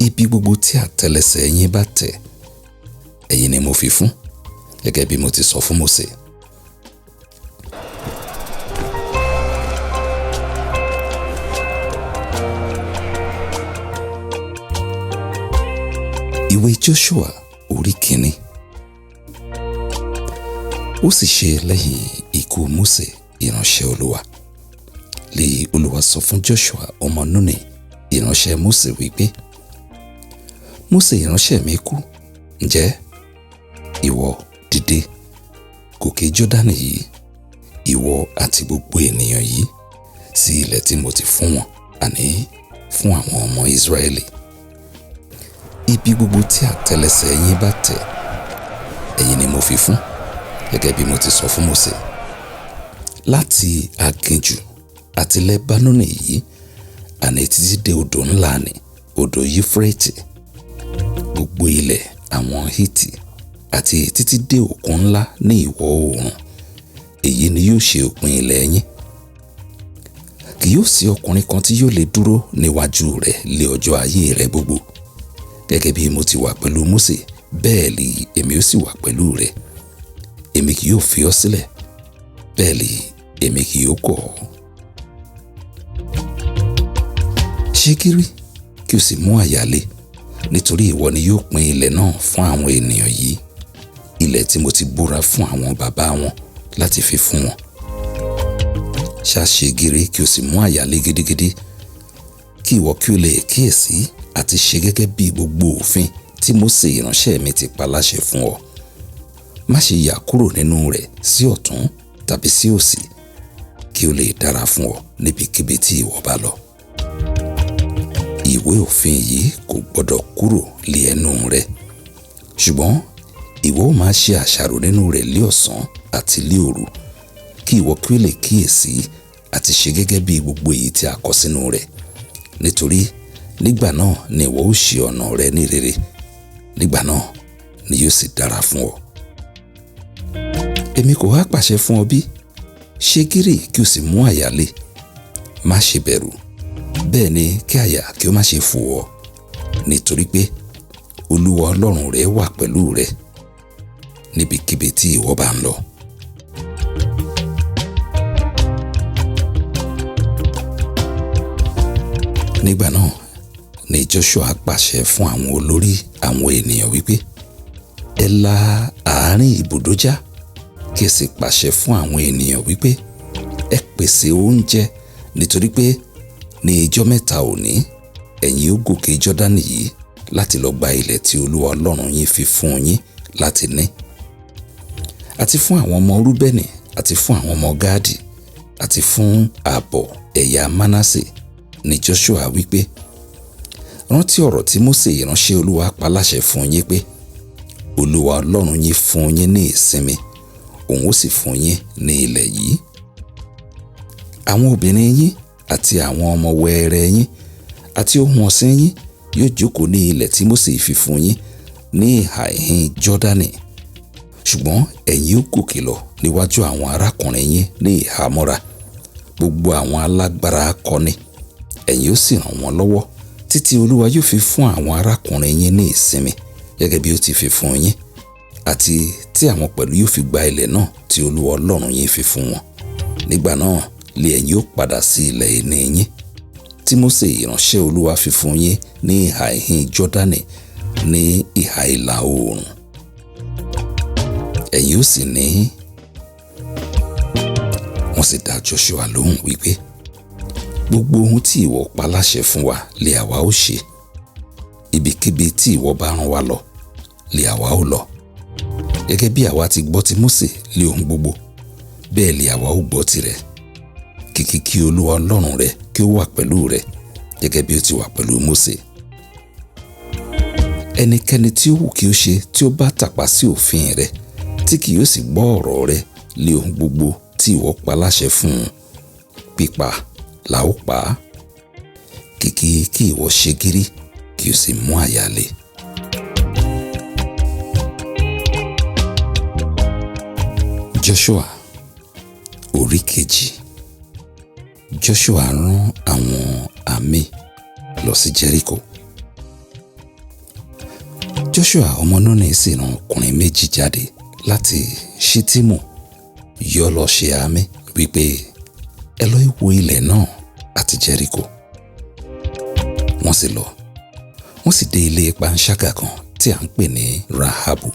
Ibi gbogbo tí àtẹ́lẹsẹ̀ yín bá tẹ̀, ẹ̀yin ni mo fi fún, gẹ́gẹ́ bí mo ti sọ fún Mósè. Ìwé Joshua orí kìíní. Ó sì ṣe lẹ́yìn ikú Mósè ìránṣẹ́ Olúwa. Lé Olúwa sọ fún Joshua ọmọ Núnì ìránṣẹ́ Mósè wípé, Mósè ìránṣẹ́ mi kú, ǹjẹ́ ìwọ dìde gòkè Jọ́dánì yìí, ìwọ àti gbogbo ènìyàn yìí sí ilẹ̀ tí mo ti fún wọn, àní fún àwọn ọmọ Ísírẹ́lì. Ibi gbogbo tí àtẹ́lẹsẹ̀ yín bá tẹ̀, ẹ̀yin ni mo fi fún, gẹ́gẹ́ bí mo ti sọ fún Mósè. Láti aginjù àti Lẹ́bánónì yìí, àní títí dé odò ńlá ni, odò Yúfúrẹ́tì, gbogbo ilẹ̀ àwọn Hítì àti títí dé òkun ńlá ní ìwọ̀ oòrùn, èyí ni yóò ṣe òpin ilẹ̀ yín. Kì yóò sí ọkùnrin kan tí yóò lè dúró níwájú rẹ̀ lé ọjọ́ ayé rẹ̀ gbogbo. Gẹ́gẹ́ bí mo ti wà pẹ̀lú Mósè, bẹ́ẹ̀ li èmi ó sì wà pẹ̀lú rẹ̀. Èmi kì yóò fi ọ́ sílẹ̀, bẹ́ẹ̀ li èmi kì yóò kọ̀ ọ́. Ṣe gírí kí o sì mú àyà le, nítorí ìwọ ni yóò pín ilẹ̀ náà fún àwọn ènìyàn yìí, ilẹ̀ tí mo ti búra fún àwọn bàbá wọn láti fi fún wọn. Ṣá ṣe gírí kí o sì mú àyà le gidigidi, kí ìwọ kí o lè kíyèsí àti ṣe gẹ́gẹ́ bí gbogbo òfin tí Mósè ìránṣẹ́ mi ti pa láṣẹ fún ọ. Má ṣe yà kúrò nínú rẹ̀ sí ọ̀tún tàbí sí òsì, kí o lè dára fún ọ níbikíbi tí ìwọ bá lọ. Ìwé òfin yìí kò gbọdọ̀ kúrò lé ẹnu rẹ, ṣùgbọ́n ìwọ ó máa ṣe àṣàrò nínú rẹ̀ lé ọ̀sán àti lé òru, kí ìwọ kí o lè kíyèsí àti ṣe gẹ́gẹ́ bí gbogbo èyí tí a kọ sínú rẹ̀. Nítorí nígbà náà ni ìwọ ó ṣe ọ̀nà rẹ ní rere, nígbà náà ni yóò sì dára fún ọ. Èmi kò há pàṣẹ fún ọ bí? Ṣe gírí kí o sì mú àyà le, má ṣe bẹ̀rù, bẹ́ẹ̀ ni kí àyà kí ó má ṣe fò ọ́, nítorí pé Olúwa Ọlọ́run rẹ wà pẹ̀lú rẹ níbikíbi tí ìwọ bá ń lọ. Nígbà náà ni Joshua pàṣẹ fún àwọn olórí àwọn ènìyàn wípé, ẹ la àárín ibùdó já, kí ẹ sì pàṣẹ fún àwọn ènìyàn wípé, ẹ pèsè oúnjẹ, nítorí pé ní ijọ́ mẹ́ta òní ẹ̀yin ó gòkè Jọ́dánì yìí láti lọ gba ilẹ̀ tí Olúwa Ọlọ́run yín fi fún yín láti ní. Àti fún àwọn ọmọ Rúbẹ́nì, àti fún àwọn ọmọ Gáàdì, àti fún ààbọ̀ ẹ̀yà Mánásè ni Joshua wípé, rántí ọ̀rọ̀ tí Mósè ìránṣẹ́ Olúwa pa láṣẹ fún yín pé, Olúwa Ọlọ́run yín fún yín ní ìsinmi, òun ó sì fún yín ní ilẹ̀ yìí. Àwọn obìnrin yín àti àwọn ọmọ wẹẹrẹ yín àti ohun ọ̀sìn yín yóò jókòó ní ilẹ̀ tí Mósè fi fún yín ní ìhà ìhín Jọ́dánì. Ṣùgbọ́n ẹ̀yin ó gòkè lọ níwájú àwọn arákùnrin yín ní ìhámọ́ra, gbogbo àwọn alágbára akọni, ẹ̀yin ó sì ràn wọ́n lọ́wọ́ títí Olúwa yóò fi fún àwọn arákùnrin yín ní ìsinmi gẹ́gẹ́ bí ó ti fi fún yín, àti tí àwọn pẹ̀lú yóò fi gba ilẹ̀ náà tí Olúwa Ọlọ́run yín fi fún wọn. Nígbà náà lé ẹ̀yin ó padà sí ilẹ̀ ìní yín tí Mósè ìránṣẹ́ Olúwa fi fún yín ní ìhà ìhín Jọ́dánì ní ìhà ìlà oòrùn. Ẹ̀yin ó sì ní. Wọ́n sì dá Joshua lóhùn wípé, gbogbo ohun tí ìwọ pa láṣẹ fún wa lé àwa ó ṣe. Ibikíbi tí ìwọ bá rán wa lọ lé àwa ó lọ. Gẹ́gẹ́ bí àwa ti gbọ́ ti Mósè lé ohun gbogbo, bẹ́ẹ̀ lé àwa ó gbọ́ tirẹ̀. Kìkì kí Olúwa Ọlọ́run rẹ kí ó wà pẹ̀lú rẹ gẹ́gẹ́ bí ó ti wà pẹ̀lú Mósè. Ẹnikẹ́ni tí ó wù kí ó ṣe tí ó bá tàpá sí òfin rẹ, tí kì yóò sì gbọ́ ọ̀rọ̀ rẹ lé ohun gbogbo tí ìwọ pa láṣẹ fún un, pípa la ó pa á. Kìkì kí ìwọ ṣe gírí kí o sì mú àyà le. Joshua orí kejì. Joshua rán àwọn àmì lọ sí Jericho. Joshua ọmọ Núnì sì rán ọkùnrin méjì jáde láti Ṣíttímù yọ́ lọ ṣe àmì wípé, ẹ lọ wo ilẹ̀ náà àti Jẹ́ríkò. Wọ́n sì lọ, wọ́n sì dé ilé panṣágà kan tí à ń pè ní Rahabu,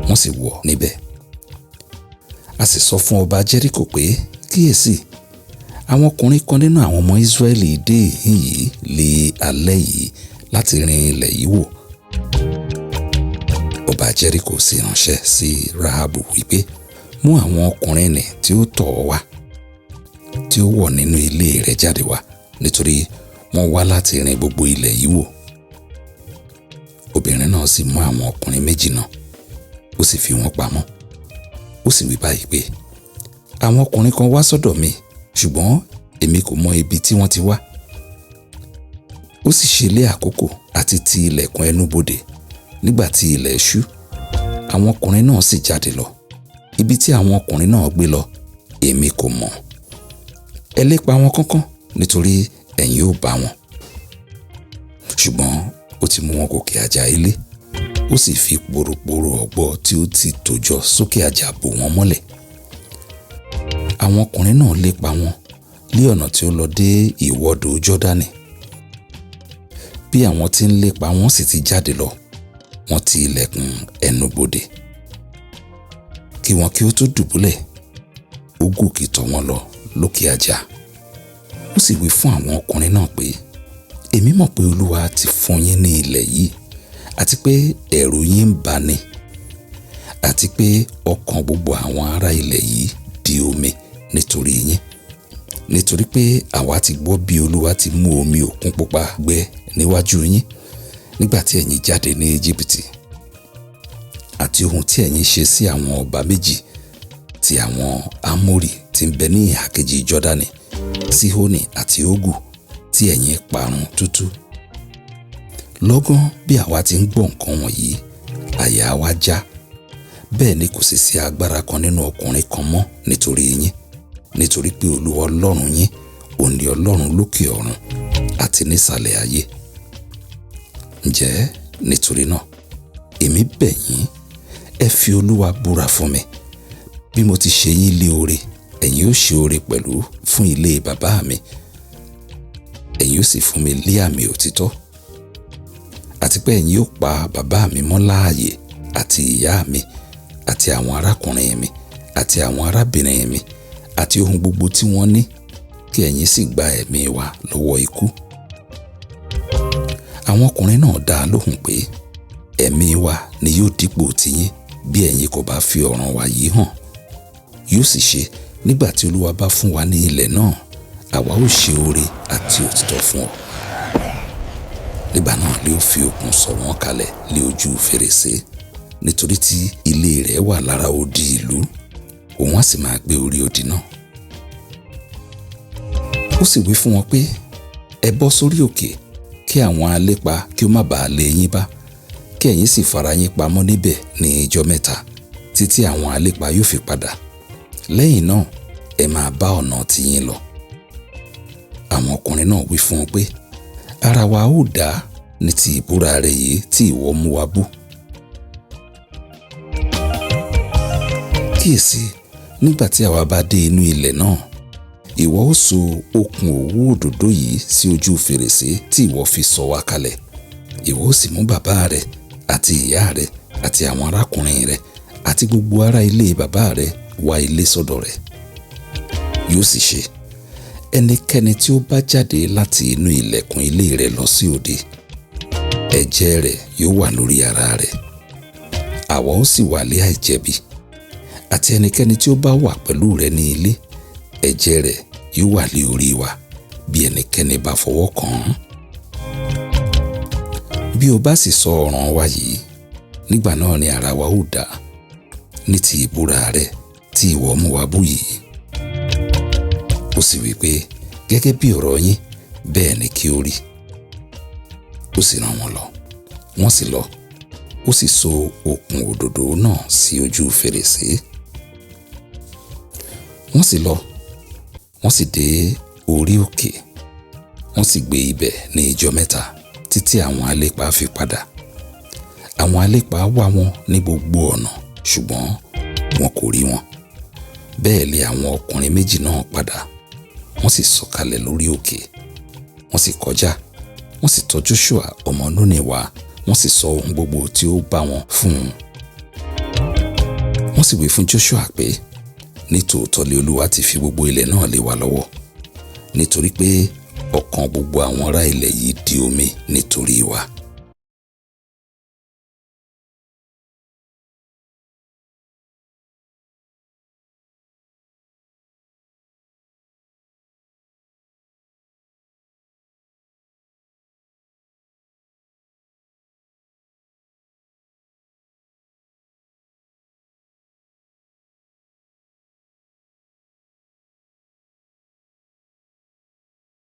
wọ́n sì wọ̀ níbẹ̀. A sì sọ fún ọba Jẹ́ríkò pé, kíyèsí, àwọn ọkùnrin kan nínú àwọn ọmọ Ísírẹ́lì dé ìhín yìí lé alẹ́ yìí láti rin ilẹ̀ yìí wò. Ọba Jẹ́ríkò sì ránṣẹ́ sí Rahabu wípé, mú àwọn ọkùnrin nì tí ó tọ̀ ọ́ wá, tí ó wọ̀ nínú ilé rẹ̀ jáde wá, nítorí wọ́n wá láti rin gbogbo ilẹ̀ yìí wò. Obìnrin náà sì mú àwọn ọkùnrin méjì náà, ó sì fi wọ́n pamọ́. Ó sì wí báyìí pé, àwọn ọkùnrin kan wá sọ́dọ̀ mi, ṣùgbọ́n èmi kò mọ ibi tí wọ́n ti wá. Ó sì ṣe lé àkókò àti ti ilẹ̀kùn ẹnubodè nígbà tí ilẹ̀ ṣú. Àwọn ọkùnrin náà sì jáde lọ. Ibi tí àwọn ọkùnrin náà gbé lọ, èmi kò mọ̀. Ẹ lépa wọn kánkán, nítorí ẹ̀yin ó bá wọn. Ṣùgbọ́n ó ti mú wọn gòkè àjà ilé, ó sì fi poroporo ọ̀gbọ̀ tí ó ti tò jọ sókè àjà bò wọ́n mọ́lẹ̀. Àwọn ọkùnrin náà lépa wọn lé ọ̀nà tí ó lọ dé ìwọ́dò Jọ́dánì. Bí àwọn tí ń lépa wọn sì ti jáde lọ, wọ́n ti ilẹ̀kùn ẹnubodè. Kí wọn kí ó tó dùbúlẹ̀, ó gòkè tọ̀ wọ́n lọ lókè àjà. Ó sì wí fún àwọn ọkùnrin náà pé, èmi mọ̀ pé Olúwa ti fún yín ní ilẹ̀ yìí, àti pé ẹ̀rù yín ń bà ni, àti pé ọkàn gbogbo àwọn ará ilẹ̀ yìí di omi nítorí yín. Nítorí pé àwa ti gbọ́ bí Olúwa ti mú omi òkun pupa gbẹ níwájú yín nígbà tí ẹ̀yin jáde ní Íjíbítì, àti ohun tí ẹ̀yin ṣe sí àwọn ọba méjì ti àwọn Ámórì tí ń bẹ ní ìhà kejì Jọ́dánì, Síhónì àti Ógù, tí ẹ̀yin parun tútú. Lọ́gán bí àwa ti ń gbọ́ nǹkan wọ̀nyí, àyà wa já, bẹ́ẹ̀ ni kò sì sí agbára kan nínú ọkùnrin kan mọ́ nítorí yín, nítorí pé Olúwa Ọlọ́run yín òun ni Ọlọ́run lókè ọ̀run àti nísàlẹ̀ ayé. Ǹjẹ́ nítorí náà, èmi bẹ̀ yín, ẹ fi Olúwa búra fún mi. Bí mo ti ṣe yín lé oore, ẹ̀yin ó ṣe oore pẹ̀lú fún ilé bàbá mi. Ẹ̀yin ó sì fún mi lé àmì òtítọ́, àti pé ẹ̀yin ó pa bàbá mi mọ́ láàyè àti ìyá mi àti àwọn arákùnrin mi àti àwọn arábìnrin mi àti ohun gbogbo tí wọ́n ní, kí ẹ̀yin sì gba ẹ̀mí wa lọ́wọ́ ikú. Àwọn ọkùnrin náà dá a lóhùn pé, ẹ̀mí wa ni yóò dípò tiyín bí ẹ̀yin kò bá fi ọ̀ràn wa yìí hàn. Yóò sì ṣe nígbà tí Olúwa bá fún wa ní ilẹ̀ náà, àwa ó ṣe oore àti òtítọ́ fún ọ. Nígbà náà lé ó fi okùn sọ wọ́n kalẹ̀ lé ojú fèrèsé, nítorí tí ilé rẹ̀ wà lára odi ìlú, òun á sì máa gbé orí odi náà. Ó sì wí fún wọn pé, ẹ bọ́ sórí òkè kí àwọn alépa kí ó má bàa lé yín bá, kí ẹ̀yin sì fara yín pamọ́ níbẹ̀ ní ijọ́ mẹ́ta títí àwọn alépa yóò fi padà. Lẹ́yìn náà ẹ máa bá ọ̀nà tiyín lọ. Àwọn ọkùnrin náà wí fún un pé, ara wa ó dá ní ti ìbúra rẹ yìí tí ìwọ mú wa bú. Kíyèsí, nígbà tí àwa bá dé inú ilẹ̀ náà, ìwọ ó so okùn òwú òdòdó yìí sí ojú fèrèsé tí ìwọ fi sọ wá kalẹ̀. Ìwọ ó sì mú bàbá rẹ àti ìyá rẹ àti àwọn arákùnrin rẹ àti gbogbo ará ilé bàbá rẹ wá ilé sọ́dọ̀ rẹ. Yóò sì ṣe, ẹnikẹ́ni tí ó bá jáde láti inú ilẹ̀kùn ilé rẹ̀ lọ sí òde, ẹ̀jẹ̀ rẹ̀ yóò wà lórí ara rẹ̀, àwa ó sì wà lé àìjẹ̀bi. Àti ẹnikẹ́ni tí ó bá wà pẹ̀lú rẹ̀ ní ilé, ẹ̀jẹ̀ rẹ̀ yóò wà lé orí wa bí ẹnikẹ́ni bá fọwọ́ kàn án. Bí o bá sì sọ ọ̀ràn wa yìí, nígbà náà ni ara wa ó dá ní ti ìbúra rẹ tí ìwọ mú wa bú yìí. Ó sì wí pé, gẹ́gẹ́ bí ọ̀rọ̀ yín bẹ́ẹ̀ ni kí ó rí. Ó sì rán wọn lọ, wọ́n sì lọ, ó sì so okùn òdòdó náà sí ojú fèrèsé. Wọ́n sì lọ, wọ́n sì dé orí òkè, wọ́n sì gbé ibẹ̀ ní ijọ́ mẹ́ta títí àwọn alépa fi padà. Àwọn alépa wá wọn ní gbogbo ọ̀nà, ṣùgbọ́n wọn kò rí wọn. Bẹ́ẹ̀ lé àwọn ọkùnrin méjì náà padà, wọ́n sì sọ̀kalẹ̀ lórí òkè, wọ́n sì kọjá, wọ́n sì tọ̀ Joshua ọmọ Núnì wá, wọ́n sì sọ ohun gbogbo tí ó bá wọn fún un. Wọ́n sì wí fún Joshua pé, nítòótọ́ lé Olúwa ti fi gbogbo ilẹ̀ náà lé wa lọ́wọ́, nítorí pé ọkàn gbogbo àwọn ará ilẹ̀ yìí di omi nítorí wa.